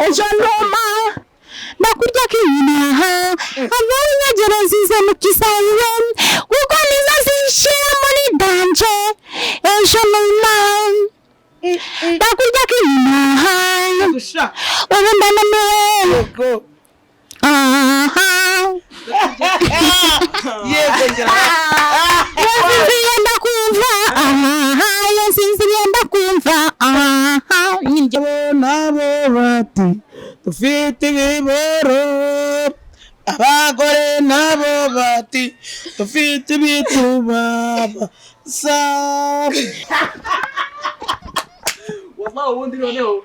Ejo numa ndakurya k'inyuma, avaho inyagero zize mu kisayiwe, kuko nizo zishira muri danger. Ejo numa ndakurya k'inyuma, ubu ndananiwe. Aha. Yego, ngira. Yasinziriye ndakumva, aha, yasinziriye ndakumva, aha. Abo nabo bati dufite ibiboro, abagore nabo bati dufite ibitubabaza. Wallahi, ubundi noneho.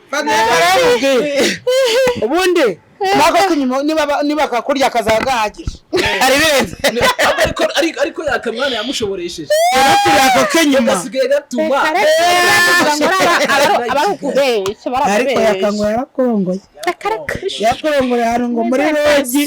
Ubundi nako kunyuma niba kakurya kazaba gahagije, hari birenze. Ariko yakamwana yamushoboresheje. Ako k'inyuma. Gasigaye gatuma. Aba ari ukubeshya. Ariko yakangwa yarakongoye, yakongoye ahantu ngo muri lodge.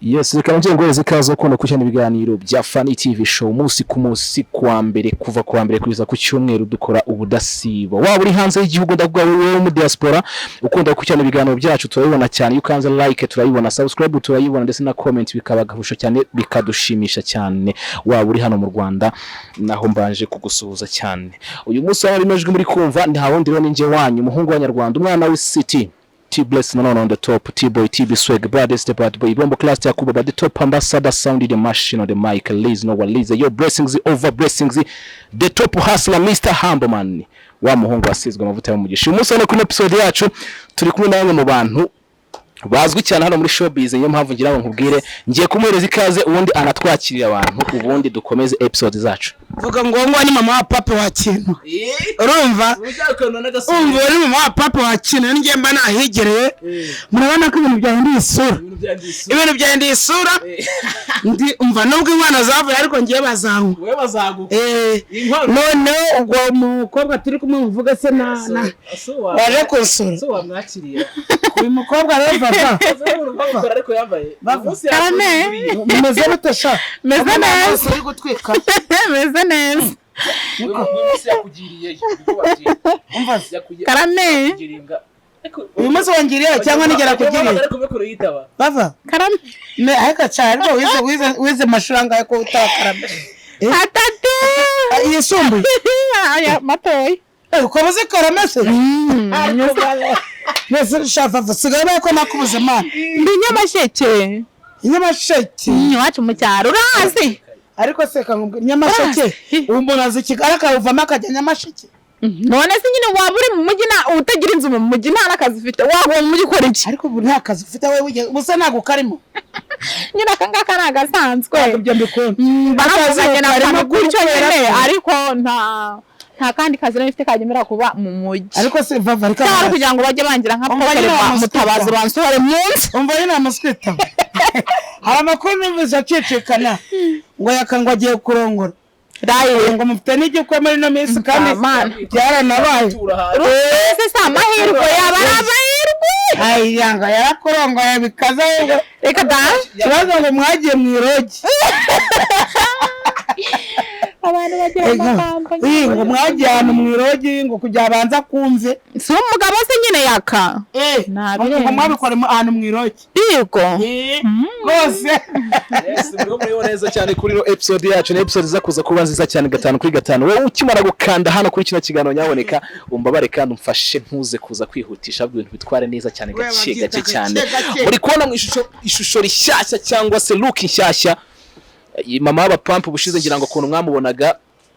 Yes, reka nongere nguhereze ikaze ukunda gukurikirana ibiganiro bya Fani TV Show umunsi ku munsi, kuwa mbere, kuva kuwa mbere kugeza ku cyumweru dukora ubudasiba. Waba uri hanze y'igihugu, ndavuga wowe wo muri diaspora ukunda gukurikirana ibiganiro byacu, turabibona cyane. Iyo ukanze like turayibona, subscribe turayibona, ndetse na comment, bikaba agahusho cyane, bikadushimisha cyane. Waba uri hano mu Rwanda, naho mbanje kugusuhuza cyane. Uyu munsi waba uri muri kumva nta wundi rero, ni njye wanyu, umuhungu w'Abanyarwanda, umwana w'icity, T Bless nanone on the top, T Boy, T B Swag, baddest bad boy, Bombo Class Yakuba, but the top ambassador, sound the machine on the mic, Liz no one Liz, your blessings over blessings, the top hustler, Mr. Humble Man, wa muhungu wasizwe amavuta y'umugisha. Uyu munsi hano kuri episode yacu turi kumwe na bamwe mu bantu bazwi cyane hano muri showbiz. Niyo mpamvu ngira ngo nkubwire, ngiye kumuhereza ikaze, ubundi anatwakirira abantu, ubundi dukomeze episode zacu. Vuga ngo ni mama wa papa wa kintu, urumva? Umva, uri mama wa papa wa kintu, njye mba nahigereye. Murabona ko ibintu byahinduye isura, ibintu byahinduye isura. Ndi umva, nubwo inkwano zavuye, ariko ngiye bazanywa. Noneho ubwo mukobwa turi kumwe, muvuga se na waje kunsura, uyu mukobwa rero, papa. Karame. Mumeze bute sha? Meze neza. Uri gutwika. Meze neza. Karame. Uyu munsi wangiriye cyangwa nigera kugiriye bava? Karame. Me ariko cyane, ariko wize amashuri angahe ko utakarame? 3. Yisumbuye? Aya matoya. Ukaba uzi karame se? Mbese shafafa sigaye ko nakubuze mana? Ndi Nyamasheke. Nyamasheke? Iwacu mu cyaro urahazi. Ariko se kankubwira, Nyamasheke, ubu umuntu azi Kigali akawuvamo akajya Nyamasheke? None se nyine waba uri mu mujyi utagira inzu mu mujyi, nta n'akazi ufite, waba mu mujyi ukora iki? Ariko ubu nta kazi ufite wowe, ubusa ntabwo karimo. Nyine aka ngaka ni agasanzwe. Ntabwo ibyo mbikunda. Baravuganye na Karimo kantu gutyo kubera nyine, ko- ariko nta kandi kazi nari mfite kagemera kuba mu mujyi. Ariko se vava, reka. Cyangwa kugira ngo bajye bangira nka Umva pokere nyine ba wamuswita. mutabazi bansohore mu nzu. Umva nyine amaswita, hari amakuru numvise acicikana ngo yakangwa agiye kurongora. Rayi. Ngo mufite n'igikwe muri ino minsi kandi Mana. byaranabaye. Ese si amahirwe, yaba ari amahirwe? Ayanga yarakurongoye bikaze ahubwo. Reka da. Ikibazo ngo mwagiye mu i lodge. Abantu bagira amagambo. Ii, ngo mwagiye ahantu mu i lodge ngo kugira abanza kumve. Si umugabo se nyine yaka? Nabirenze. Ngo mwabikora ahantu mu i lodge. Yego. Rwose. Yes, muriho muriho neza cyane kuri ino episode yacu. Ni episode iza kuza kuba nziza cyane gatanu kuri gatanu. Wowe ukimara gukanda hano kuri kino kiganiro, nyaboneka umbabare kandi umfashe, ntuze kuza kwihutisha, ahubwo ibintu bitware neza cyane, Wewe gake babyita gake gake cyane. gake. Muri kubona mu ishusho rishyashya cyangwa se look nshyashya. Iyi mama w'abapampu ubushize ngira ngo ukuntu mwamubonaga,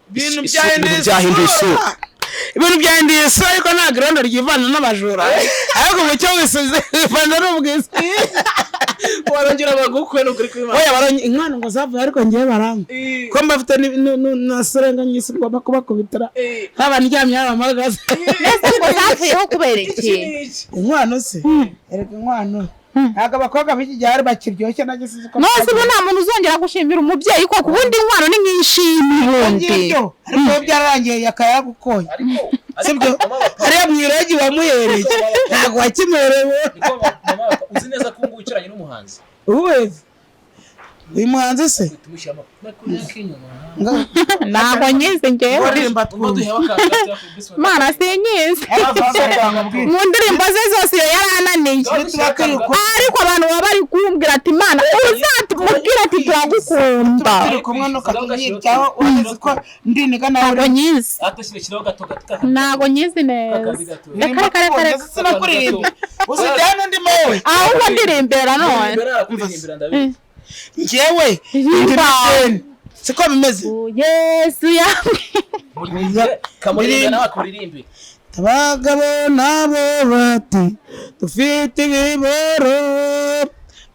Ibintu ibintu byahinduye isura. Ibintu byahinduye isura, ariko nta irondo ryivana n'abajura, ariko umucyo wisize wivana n'ubwiza. Warongera bagukwe n'ukuri kw'Imana. Oya, baronye inkwano ngo zavuye, ariko ngewe barangwa ko mbafite na serenga nyinshi ngomba kubakubitira, haba ndyamye haba mpagaze. Mbese ngo zavuyeho kubera iki? Inkwano se? Erega inkwano ntabwo abakobwa b'iki gihe bari bakiryoshye, nanjye sinzi uko. Nose ubu nta muntu uzongera gushimira umubyeyi koko? Ubundi inkwano ni nk'ishimwe ubundi. Ngibyo, ariko iyo byararangiye yakayagukoye, sibyo? Hariya mu i lodge wamuhereye ntabwo wakimuhereye. Uzi neza ko ubu wicaranye n'umuhanzi? Uwezi. Uyu muhanzi se Ntabwo nyizi ngewe. Uririmba twumve. Mana, sinyizi. Mu ndirimbo ze zose iyo yarananiye, ariko abantu baba bari kumbwira ati: "Imana, uzamubwira ati turagukunda." Turi kumwe ntukatumwitaho, urabizi ko ndiniga nawe. Ntabwo nyizi, ntabwo nyizi neza. Reka, reka, reka, reka. Sinakuririmba, uzijyana ndimo wowe. Ahubwo ndirimbira none. Njyewe ndi Ririmba. Misheni, siko bimeze? Yesu yambwiye. Abagabo nabo bati dufite ibiboro,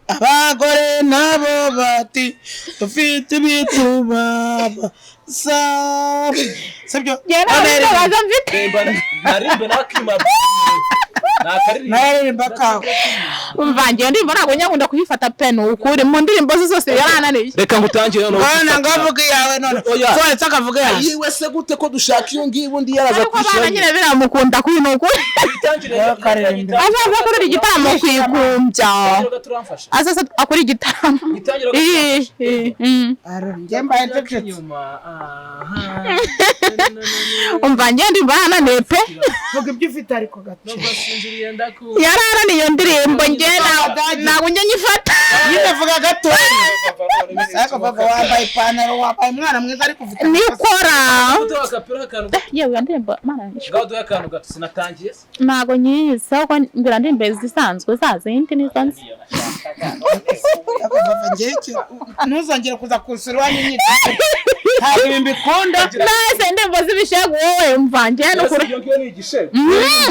abagore nabo bati dufite ibitubaba, sibyo? Njye nta bibazo mfite. Naririmba kawe. Umva, njye ndirimbo ntabwo nyakunda kuyifata pe, ni ukuri, mu ndirimbo ze zose yarananiye. Reka ngutangire noneho. Bana, ngavuga iyawe none. Oya. Twaretse akavuga yawe. Yiwe se gute ko dushaka iyo ngiyo, undi yaraza Ariko abana kwishyura? nyine biramukunda kuri, ni ukuri. Azaza akorera igitaramo ku Ikumbya, azaza akora igitaramo. Ih. Njye mbaye ncecetse. Umva, njye ndimba yarananiye pe. Vuga ibyo ufite ariko gato. Yarananiye iyo ndirimbo, njye ntabwo njye nyifata. Nyine vuga gatoya, ariko papa wambaye ipantaro, wambaye umwana mwiza, ariko ufite Nikora yewe, iyo ndirimbo Mana, ntabwo nyizi, ahubwo ngira ndirimbo zisanzwe za zindi nizo nzi. Ariko papa, njyewe ntuzongere kuza kunsura iwanyu nyita, ntabwo ibi mbikunda. Nase indirimbo z'ibishegu wowe, umva, njye ni ukuri.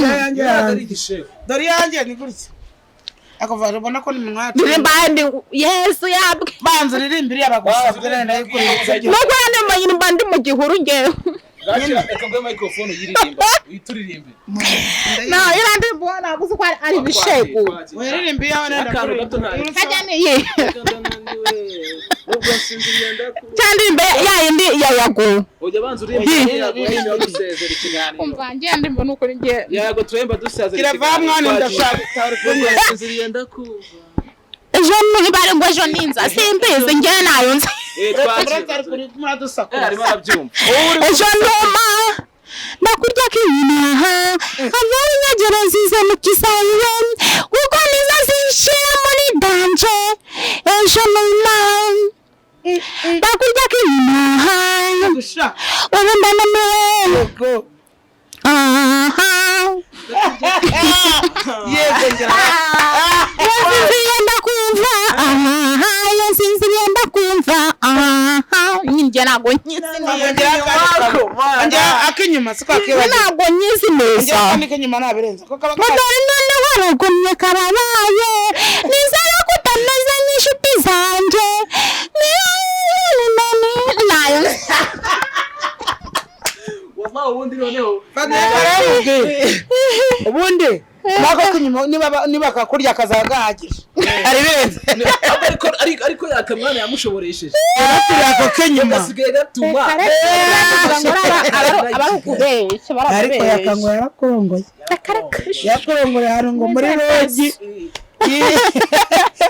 Iyanjye yanjye. Dore iyanjye ni gutya, ariko papa, ubona ko ni iminwa yacu. Ndirimba ndi Yesu yabwe. Banza uririmbe iriya bagusabye, rero ndayikuririmba. Nubwo ndirimbo nyine mba ndi mu gihuru ngewe. Na iriya ndirimbo ntabwo uzi ko ari ibishegu. Uririmbe iyawe rero, ndakuririmba. Kajya niyi cyangwa ndirimbo ya yindi ya Yago. Ujya banza uririmbe yago dusezera ikiganiro. Umva, njye ndirimbo ni ukuri njye. Yago turemba dusezera. Kirava mwana, ndashaka. Ndasinziriye ndakumva. Ejo niba ari ngo ejo ninza, simbizi, njye nayo nzi. Muradusakura. Arimo arabyumva. Ejo numa ndakurya kinaha avaho inyagero nziza mu kisayo, kuko nizo zinshira muri danger. Ejo numa ndakurya kinaha, ubu ndananiwe, aha. Yego, ngira. Yasinziriye ndakumva, aha, yasinziriye ndakumva, aha. Njye ntabwo nyizi neza. Ongera ak'inyuma, siko akibagiwe. Ntabwo nyizi neza. Ongera akandi k'inyuma, nabirenze ko kaba Mudori none waragumye karabaye, nizere ko utameze nk'inshuti zanjye nayo. Wallahi ubundi noneho. Ubundi nako k'inyuma, niba kakurya kazaba gahagije, ari birenze. Ariko ariko yakamwana yamushoboresheje. Yaraturiye ako k'inyuma. Gasigaye gatuma. Aba ari ukubeshya. Ariko yakangwa yarakongoye, yakongoye ahantu ngo muri lodge,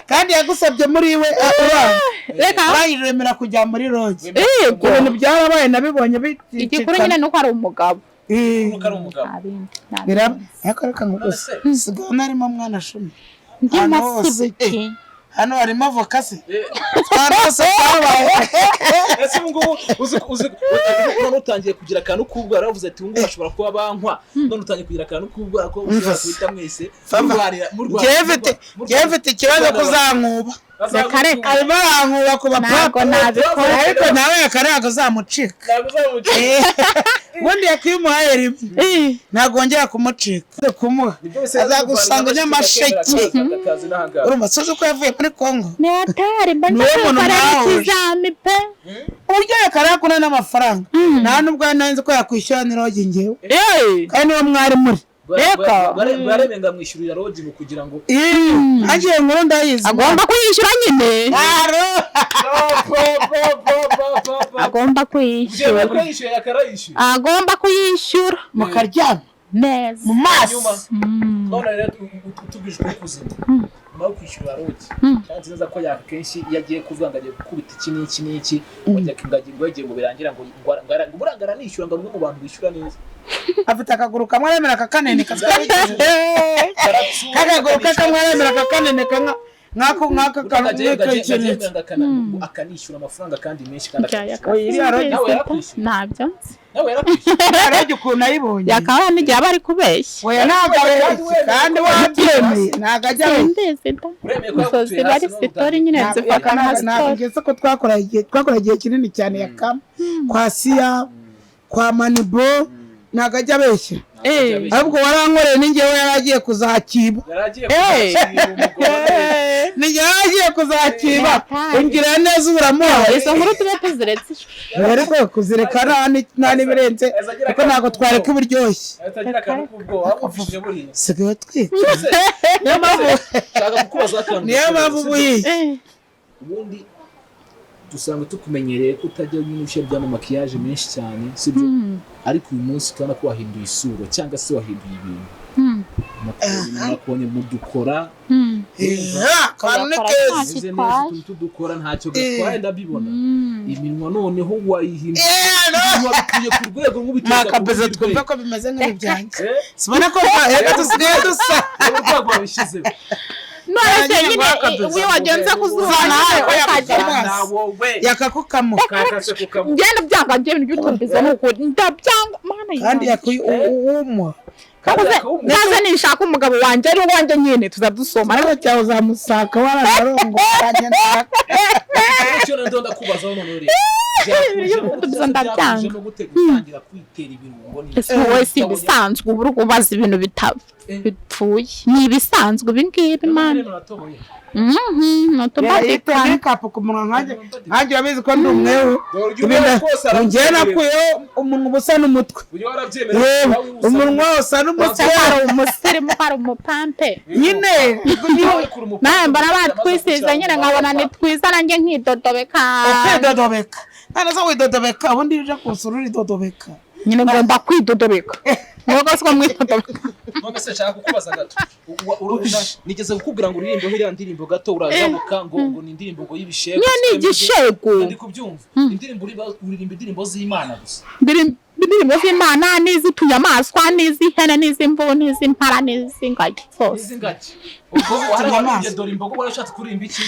kandi yagusabye muri iwe uranga. Reka. Urangije kujya muri lodge. Yego. Ibintu byarabaye, nabibonye. Igikuru nyine ni uko ari umugabo. Nuko ari umugabo. Nta bindi, nta Biraba bindi. ariko reka ngo gusa sigaho narimo mwana shumi. Ndi Ahantu hose, masibuki. Hano harimo avoka se, ahantu hose twabaye. Ese ubu ngubu uzi none utangiye kugira akantu k'ubwoba, yaravuze ati ubu ngubu bashobora kuba bankwa, none utangiye kugira akantu k'ubwoba ko mushobora guhita mwese murwanira. Njyewe mfite ikibazo ko uzankuba. Reka, reka. Arimo arankuba ku Ntabwo bapapa. nabikora. Ariko nawe akareba kazamucika. Ubundi yakimuhaye rimwe ntabwo wongera kumucika, kumuha azagusanga Nyamasheke. Urumva sozi ko yavuye muri Kongo. Ni hatari mba Ni wowe muntu nshaka mwahuje. ikizami pe. Uburyo yakareba kuna n'amafaranga, nta nubwo nari nzi ko yakwishyura n'irogi ngewe, kandi niwo mwari muri. Reka. Bwaremenga mwishyurira lodge mu kugira ngo Agiye nkuru ndayizi. Agomba kuyishyura nyine. Agomba kuyishyura. Yishyuye yakarayishyuye. Agomba kuyishyura. Mukaryama neza. mu maso. None rero utubwije ukuri kuzima. Nyuma yo kwishyura lodge, kandi neza ko yaka kenshi iyo agiye kuvuga ngo agiye gukubita iki n'iki n'iki, ngo ajya ngo yagiye ngo birangira ngo ngo buranga anishyura, ngo ni umwe mu bantu bishyura neza. Afite akaguru kamwe aremera kakaneneka, kakaguru ke kamwe aremera kakaneneka nk'ako nk'ako Agiye akanishyura amafaranga kandi menshi kandi akishyura. Nawe yarakwishyuye? Ntabyo nzi. Nawe yarakwishyuye. Lodge ukuntu ayibonye. Yakaba n'igihe aba ari kubeshya. Oya, ntabwo abeshya, kandi wabyemeye ntabwo ajya abeshya. Simbizi da. Uremeye ko Izo yagutuye ziba hasi ari none story nyine, zifata nka Ntabwo story. ngeze ko twakora igihe kinini cyane ya kam kwa Siya, kwa Manibo, ntabwo ajya abeshya. Ahubwo warankoreye, ni njyewe yari agiye kuzakiba. Yaragiye kuzakira umugore. Ni njyewe yari agiye kuzakiba. Ungira neza uramuha. Izo nkuru tube tuziretse. Rero kuzireka nta n'ibirenze, kuko ntabwo twareka uburyoshye. Atagira akantu k'ubwoba wamufishije buriya. Sigaye twika, niyo mpamvu. Nshaka kukubaza akantu. Niyo mpamvu uba uyiye. Ubundi dusanga tukumenyereye ko utajya nyine ushyira byama maquillage menshi cyane, sibyo? Ariko uyu munsi turabona ko wahinduye isura cyangwa se wahinduye ibintu. Nakubonye mu dukora. Akantu ni keza. Umeze neza, utuntu tudukora ntacyo gatwaye, ndabibona. Iminwa noneho wayihinduye, iminwa bikwiye ku rwego nk'ubiteza ku Makabizo rundi twumve rwego. ko bimeze nk'ibyanjye. Eh? Sibona ko reka dusigaye dusa. Urwo rwego wabishyizeho. None se Nyine nyine mwakabizo. iyo wagenze kuzuba nawe ukajya Amaso. Na wowe Yakakukamo. kakase kukamo. Ngenda byanga njye ibintu by'utubizo ni ukuri ndabyanga, Mana Kandi yanjye. yakuwumwa. Kaze kaze nishaka umugabo wanjye ari uwanjye nyine tuzadusoma. Ariko cyawe uzamusaka waranarongo. Icyo nando ndakubazaho noneho rero, By'utubizo ndabyanga. byakujemo gute gutangira kwitera ibirungo ni Ese wowe si ibisanzwe uba uri kubaza ibintu bipfuye? Ni ibisanzwe ibi ngibi, Mana. Yita makeup ku munwa nkanjye urabizi ko ndi umweru. Njyewe nakuyeho umunwa uba usa n'umutwe. Reba umunwa usa n'umutwe. Hari umusirimu, hari umupampe. Nyine. Nawe mbona batwisize nyine nkabona ni twiza, nanjye nkidodobeka. Ukidodobeka none se widodobeka, ubundi iyo uje kunsura uridodobeka. Nyine ngomba kwidodobeka, nubwo siko mwidodobeka. None se nshaka kukubaza gato. Nigeze kukubwira ngo uririmbe iriya ndirimbo gato, urazamuka ngo ni indirimbo ngo y'ibishego. Nyine ni igishego. Ndi kubyumva, indirimbo uririmba indirimbo z'Imana gusa. Indirimbo z'Imana n'iz'utunyamaswa n'iz'ihene n'iz'imvubu n'iz'impara n'iz'ingagi zose. N'iz'ingagi. Ubwo wararimbye dore imbogo, warashatse kuririmba iki?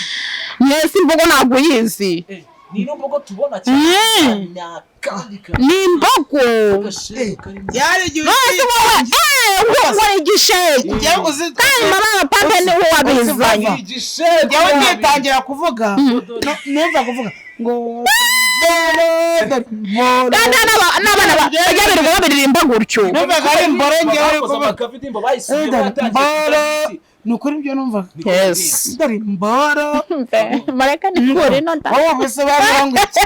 Mwese imbogo ntabwo uyizi. Eh, ni ino mbogo tubona cyane ni akandi kantu. Ni imbogo. Agashego karimo. Yari igihe None se wowe wowe wari igishego. Njyewe uzi Kandi mama wa pampe ni wowe wabizanye. Igishego. Njyewe ngitangira kuvuga, numva kuvuga ngo mboro. Kandi n'abana bajya birirwa babiririmba gutyo. Numvaga ari mboro njyewe uri Bakoze kuvuga. amakavirimbo bayisubiye batangiye Mboro. kuvuga. Ni ukuri ibyo numvaga. Yes. Dore mboro. Mureke nikure ino nda. Wowe wumvise bavuga ngo iki?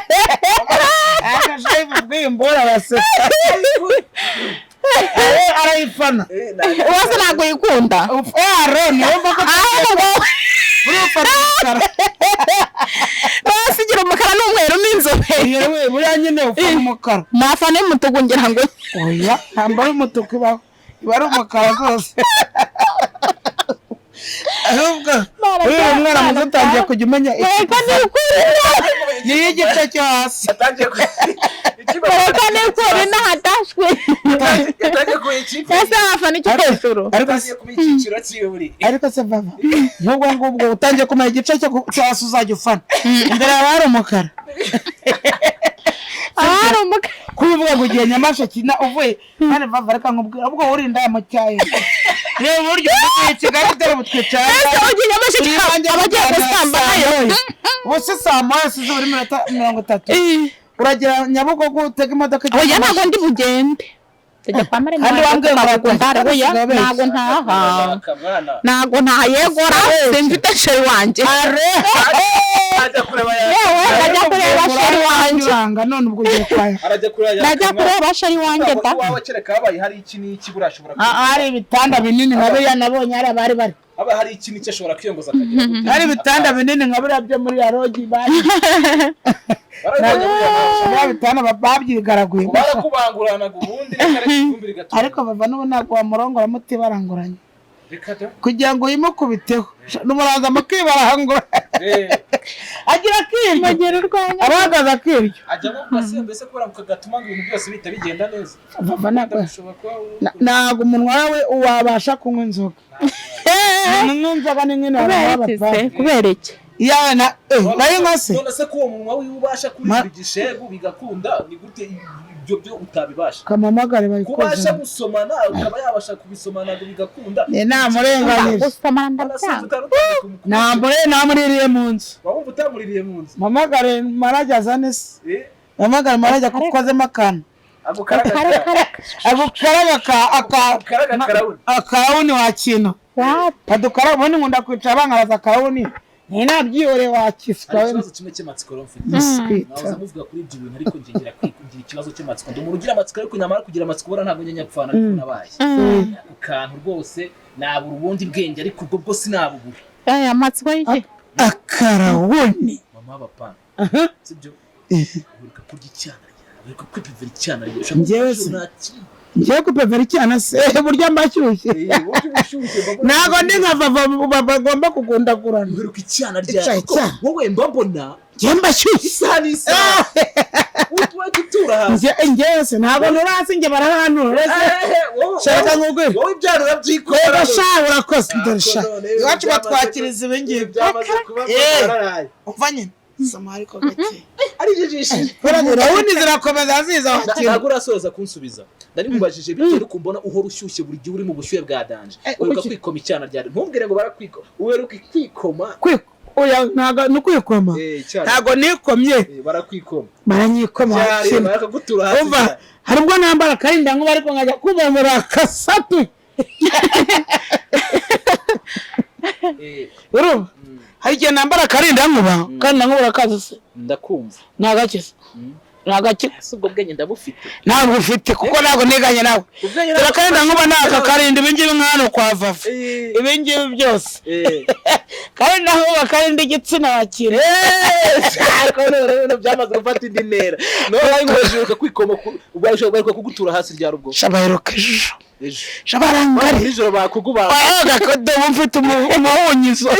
Akashayi bw'imboro araseka. Arayifana. Uwase ntabwo uyikunda. Aro niyo ko Ahubwo wowe buri ufata umukara. Bose igira umukara n'umweru n'inzobe. Yewe, buriya nyine ufata umukara. Nafana y'umutuku ngira ngo. Oya, ntabwo ari umutuku ibaho, iba ari umukara rwose. Ahubwo uriya mwana muto utangiye kujya umenya Reka nikure. niyo igice cyo hasi. Yatangiye ku Reka nikure n'ahadashwe. Yatangiye ku ikipe. Ese wafana icyo hejuru? Ariko Yatangiye kuba icyiciro cyiwe buri. Ariko se baba, nk'ubwo ngubwo utangiye kumenya igice cyo hasi uzajya ufana, imbere haba hari umukara. Ahari umukara. Kubivuga ngo ugiye Nyamasheke na uvuye kandi vava, reka nkubwira, ubwo urinda mu cyayi, reba uburyo uvuye Kigali, dore ubu twicara. Ese ugiye Nyamasheke abagiye gusambanayo? Ubu si saa 1 size buri minota 30 uragera Nyabugogo utega imodoka ijya Oya, ntabwo ndi bugende, ndajya kwa Maremare. Kandi wambwiye ngo Ntabwo urataha. oya. Urabeshya. Ntabwo ntaha. Akamwana. Ntabwo ntaha, yegora, simfite chéri wanjye. Ajya kureba ya. Yewe, ndajya kureba chéri wanjye. Uranga none ubwo ugiye kwaya. Arajya kureba ya. Ndajya kureba chéri wanjye da. Iwawe kereka habaye hari iki n'iki buriya ashobora Hari ibitanda binini nka biriya nabonye hari abari bari. Haba hari iki n'iki ashobora kwiyongoza akagira gute. Hari ibitanda binini nka biriya byo muri ya lodge bari. Barabibonye buriya nawe. Biriya bitanda babyigaraguye. Barakubanguranaga ubundi reka reka ivumbi rigatura. Ariko bava n'ubu ntabwo wamurongora mutibaranguranye. Kugira ngo uyimukubiteho n'umuraza mukibara ngo agira akiryo, Mugira urwenya. Arahagaze akiryo. Ajyamo ku mbese kubera ngo kagatuma ngo ibintu byose bihita bigenda neza. Vava Ushobora kuba ntabwo umunwa wawe wabasha kunywa inzoga. Kunywa inzoga ni nk'ino. Kubera iki se? Kubera iki? Yana nayo se. None se ko uwo munwa wiwe ubasha kurira igishegu bigakunda, ni gute ibyo byo utabibasha? Kamamagare kubasha bayikoze. Gusomana ukaba yabasha kubisomana ngo bigakunda. Ni namurenganyije. Gusomana ndabyanga. Nambure namuririye mu nzu. Wumva utamuririye mu nzu? Mpamagare marajya azane se. Mpamagare marajya kuko azemo akantu. Ako karaga. Kare kare. Ako karaga ka aka Karaga karawuni. Akarawuni wakina. Wapi? Adukara ubundi nkunda kwicara bankaraza akarawuni. Ni nabyihoreye wakiswa. Hari ikibazo kimwe cy'amatsiko rero mfite. Nahoze muvuga kuri ibyo bintu, ariko njye ngira kugira ikibazo cy'amatsiko. Ndi umuntu ugira amatsiko, ariko nyamara kugira amatsiko ubona ntabwo njya nyapfana, ariko nabaye ako kantu rwose nabura ubundi bwenge, ariko ubwo bwo sinabubura. Aya amatsiko y'iki? Akarawuni. Mama w'abapana, sibyo? Uheruka kurya icyana ryawe, uheruka kwipivira icyana ryawe? Njyewe se? Ngiye kupevera icyana se burya mbashyushye. Ntabwo ndi nka vava bagomba kugundagurana. Uheruka icyana Ica, ryawe kuko icyana. wowe mba mbona Ngiye mbashyushye. Isaha n'isaha utuba dutura hasi. Njyewe se ntabwo nuri hasi, njye barahanura se. Shaka nkugwe. Wowe ibyana urabyikora. Reba sha, urakoze, dore sha. None Iwacu byamaze batwakiriza ibi ngibi. Byamaze kuba byaraye. Umva nyine. Soma ariko gake. Ari jijishije. Ubundi zirakomeza ziza wakira. Ntabwo urasoza kunsubiza. Nari nkubajije bitewe n'uko mbona uhora ushyushye buri gihe, uri mu bushyuhe bwa danger. Uheruka Kuki? kwikoma icyana ryari? Ntumbwire ngo barakwikoma. Uheruka kwikoma? Oya, ntabwo ni ukwikoma. Icyana. Ntabwo nikomye. Barakwikoma. Baranyikoma Ryari? wakira. Barakagutura hasi? Umva, Ryari? hari ubwo nambara akarinda nkuba, ariko nkajya kumva murakasatu. Urumva? Hari igihe nambara akarinda nkuba, kandi nkuba urakazi se. Ndakumva. Ni agakiza. Ni agaki. Ese ubwo bwenge ndabufite? Ntabwo ufite kuko ntabwo niganye nawe. Ubwenge Dore akarinda nkuba ni aka karinda ibi ngibi nka hano kwa Vava. Ibi ngibi byose. Karinda nkuba karinda igitsina wakira. Ariko none rero byamaze gufata indi ntera. None uheruka kwikoma baheruka kugutura hasi ryari ubwo? Shabaheruka ejo. Ejo? Shabarangari. Nijoro bakuguba? Agakodobo mfite umuhunyizo.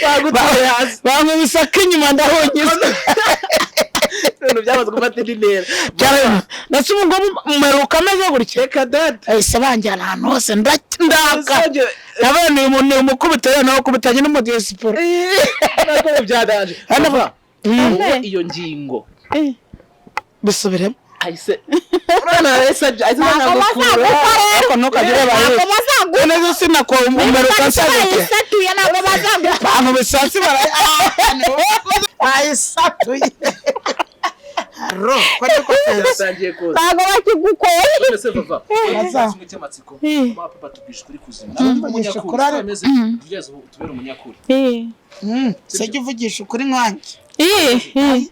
Bagutuye hasi. Bankubise ak'inyuma ndahunyiza. Ibintu byamaze gufata indi ntera. Cyane. Ndetse ubu ngubu mperuka ameze gutya. Reka data. Ahise banjyana ahantu hose ndaka. Nabonye uyu muntu umukubita, noneho ukubitanye n'umudiyasipora. Ntabwo byadanje. Hano Hano wowe iyo ngingo Bisubiremo. Ahise urabona ahise ahise Ntabwo anagukura. bazaguka rero. Ariko ntukajye ureba Ntabwo hirya. bazaguka. None se sinakumva mperuka nsabye. Bayisatuye, ntabwo bazaguka. Bankubise hasi ayisatuye. Ro, ko ariko Yatangiye kuza. Ntabwo bakigukoye. None se Vava, Aza. kimwe cy'amatsiko, mama papa tubwije ukuri kuzima. Mvugisha ukuri ariko. Ameze tugeze ubu tubere umunyakuri. Sijya uvugisha ukuri nkanjye.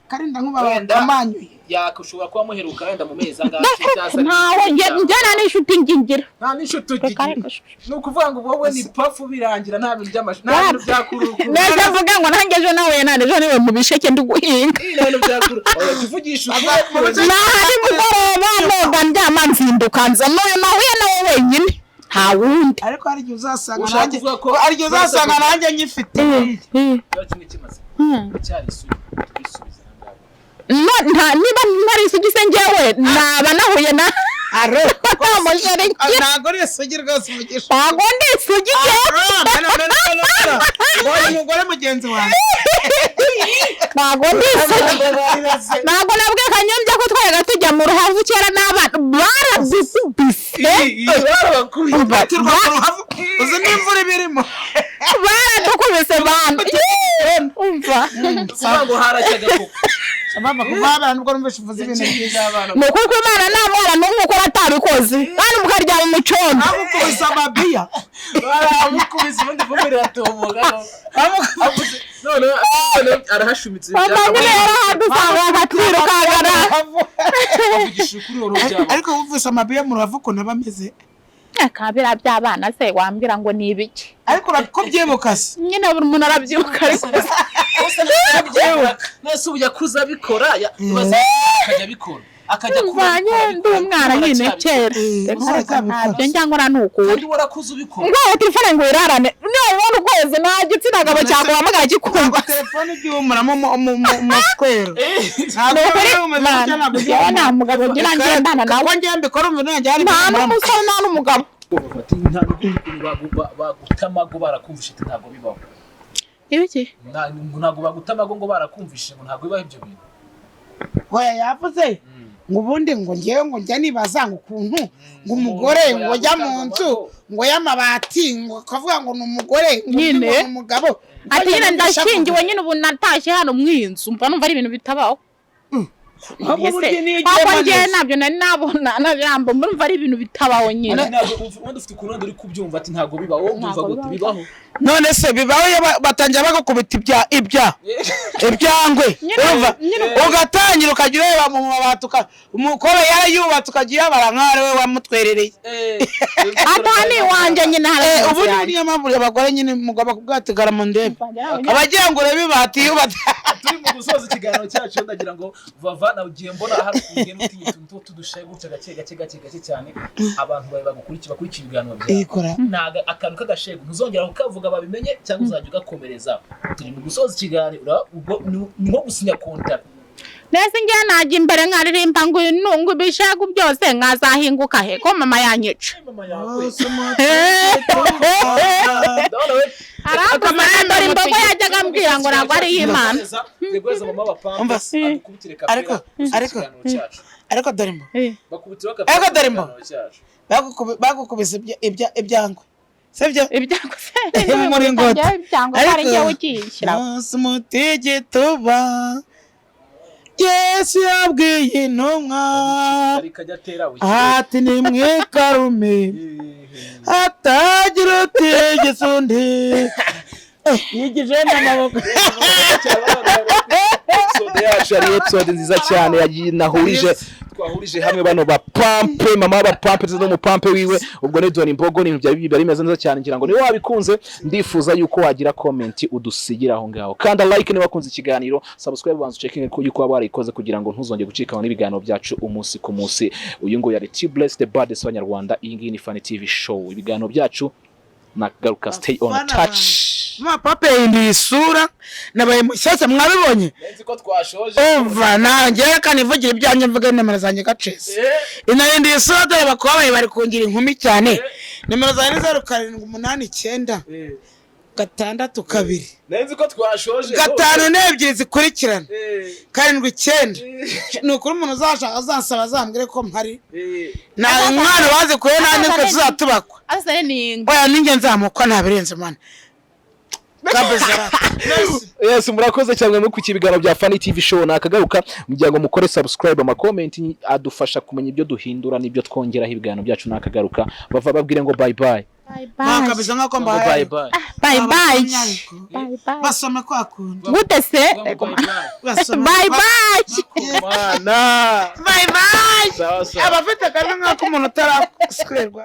Karinda nkuba Wenda. bakamanyuye. Yakushobora kuba muheruka wenda mu mezi angahe cyangwa se Ntawe njyana n'inshuti ngingira. Nta n'inshuti Reka ugira. reka. Ni ukuvuga ngo wowe ni pafu birangira, nta bintu by'amashu, nta bintu byakurukuru. Neza mvuga ngo nanjye ejo nawe nane ejo niwe mu bisheke ndi guhinga. Nta bintu byakuru. Oya, tuvugishe ukuri. Nahari mugoroba noga ndyama nzinduka nza n'uyu nahuye nawe wenyine, nta wundi. Ariko hari igihe uzasanga Ushaka nanjye kuvuga ko- hari igihe uzasanga nanjye nyifite. Kimwe cy'amatsiko cyari isugi tubisubize aha ngaha. No, nta niba ntari isugi se njyewe naba nahuye na Aro. nta mushere ngira. Ntabwo uri isugi rwose umugisha. Ntabwo ndi isugi njyewe. Mbonye umugore mugenzi wanjye. Ntabwo ndi isugi. Ntabwo nabwiye Kanyombya ko twajyaga tujya mu ruhavu kera n'abana baradukubise. Barabakubise. Turwa mu ruhavu uzi n'imvura iba irimo. Baradukubise bantu. Umva. Kuvuga ngo haracyaga koko. Mama kuva abana nubwo numvise uvuze ibintu byiza. Ni ukuri ko Imana nta mwana n'umwe ukora atabikoze kandi mukaryama umucondo. Bamukubise amabiya. Baramukubise ubundi vumbi riratumuka. None none arahashumitse. Mama nyine yarahadusanga akatwirukankana. Kuvugisha ukuri wari ubyaba. Ariko wumvise amabiya mu ruhavu ukuntu aba ameze. Akabira by'abana se wambwira ngo ni ibiki? Ariko urabyibuka se? Nyine buri muntu arabyibuka ariko. Nese ubu yakuze abikora, akajya abikora. Akajya Mvanye ndi umwana nyine kera. Aracyabikora. Ntabyo njya nkora ni ukuri. Kandi warakuze ubikora. Ngo telefone ngo irarane nubona ukwezi nta gitsina gabo cyaguhamagara kikumva. Ntabwo telefone ijya ihumuramo umuswero. Ni ukuri mana, njyewe nta mugabo ngira ngendana nawe. Kuko njyewe mbikora umva nanjye hari Nta ibihumuramo. n'umusore nta n'umugabo. Ati nta bagutamago barakumvishe, ati ntabwo bibaho. Ibiki? Ntabwo bagutamago ngo barakumvishe ngo ntabwo bibaho ibyo bintu. Oya, yavuze ngo ubundi ngo ngewe ngo njya nibaza ngo ukuntu ngo umugore ngo ajya mu nzu ngo y'amabati, ngo akavuga ngo ni umugore, ngo undi Nyine. ngo ni umugabo. Ati nyine ndashyingiwe nyine, ubu natashye hano mu inzu, mba numva ari ibintu bitabaho. Ahubwo burya niyo ugiye Papa, njyewe neza. ntabyo nari nabona na jambo, mba ari ibintu bitabaho nyine. Ntabwo ubundi ufite ukuntu wenda uri kubyumva, ati ntabwo bibaho, wowe ubyumva Ntabwo gute? bibaho. Bibaho. None se bibaho iyo batangira bagukubita ibya ibya ibyangwe? Urumva ugatangira ukajya ureba mu mabati, umukobwa yarayubatse, ukajya uyabara nk'aho ari we wamutwerereye. Atani wanjye nyine hari Eh, ubundi niyo mpamvu abagore nyine mugomba kubwatigara mu ndebe, abagira ngo urebe ibati yubatse. Turi mu gusoza ikiganiro cyacu, ndagira ngo Vava nawe ugiye mbona hari ukuntu ugenda utinya utuntu tudushaye gutya gake gake gake gake cyane, abantu bawe bagukurikiye, bakurikiye ibiganiro byawe. Ikora. Ntago akantu k'agashego ntuzongera kukavuga babimenye, cyangwa uzajya ugakomereza. Turi mu gusoza ikiganiro, ubwo ni nko gusinya kontara. Nese njye najya imbere nkaririmba ngo ngo ibishegu byose nkazahinguka he ko mama yanyica? Mama yawe ndabona we. Arambuza, dore imbogo yajyaga ambwira ngo ntabwo ari iy'Imana. Guheza mama wa pampa Umva se. adukubitire kapera Ariko- ikiganiro cyacu. Ariko dore mbo Bakubitiraho Ariko kapera dore mbo. ikiganiro cyacu. Bagukubise ibyangwe, sibyo? Ibyango se? Umuringoti. Ibyango ko ari njyewe ukiyishyiraho. Umunsi mutigituba Yesu yabwiye intumwa Ariko ajya atera ati nimwikarume hatagira utigisa undi. Yigije n'amaboko. Episode yacu yari episode nziza cyane, nahurije twahurije hamwe bano ba pampe, mama ba pampe ndetse n'umupampe wiwe, ubwo ni Dore Imbogo. Ni ibintu byari byari bimeze neza cyane. Ngira ngo niba wabikunze, ndifuza yuko wagira comment udusigira aho ngaho, kanda like niba wakunze ikiganiro, subscribe, banza ucheckinge ko yuko waba warayikoze kugira ngo ntuzongere gucikana n'ibiganiro byacu umunsi ku munsi. Uyu nguyu yari T Bless the baddest w'Abanyarwanda. Iyi ngiyi ni Funny TV Show, ibiganiro byacu nagaruka. Stay on Bafana touch. Mama papa yahinduye isura, nabaye mushyashya, mwabibonye. Nzi ko twashoje. Umva nanjye reka nivugire ibyanjye, mvuge nimero zanjye gacese. Inahinduye isura, dore bakaba bari kungira inkumi cyane. Nimero zanjye ni 0789 62 Nzi ko twashoje. 52 zikurikirana 79. Ni ukuri umuntu uzashaka azansaba azambwire ko mpari. Nta mwana bazikuye nta nitwe tuzatubakwa. Asa ni inka. Oya, ninjye nzamukwa, ntabirenze mwana. Yes, murakoze cyane muri ku ibiganiro bya Funny TV Show, nakagaruka mugira ngo mukore subscribe, ama comment adufasha kumenya ibyo duhindura n'ibyo twongeraho ibiganiro byacu. Nakagaruka bava babwire ngo bye bye. Bye bye. Kabisa nk'uko Ngo bye mbahaye. bye. Bye bye. Bye bye. Basome kwa kundi. Gute se? Basome. Bye bye. Mana. Bye bye. Sawa sawa. Abafite akajwi nk'ak'umuntu utaraswerwa.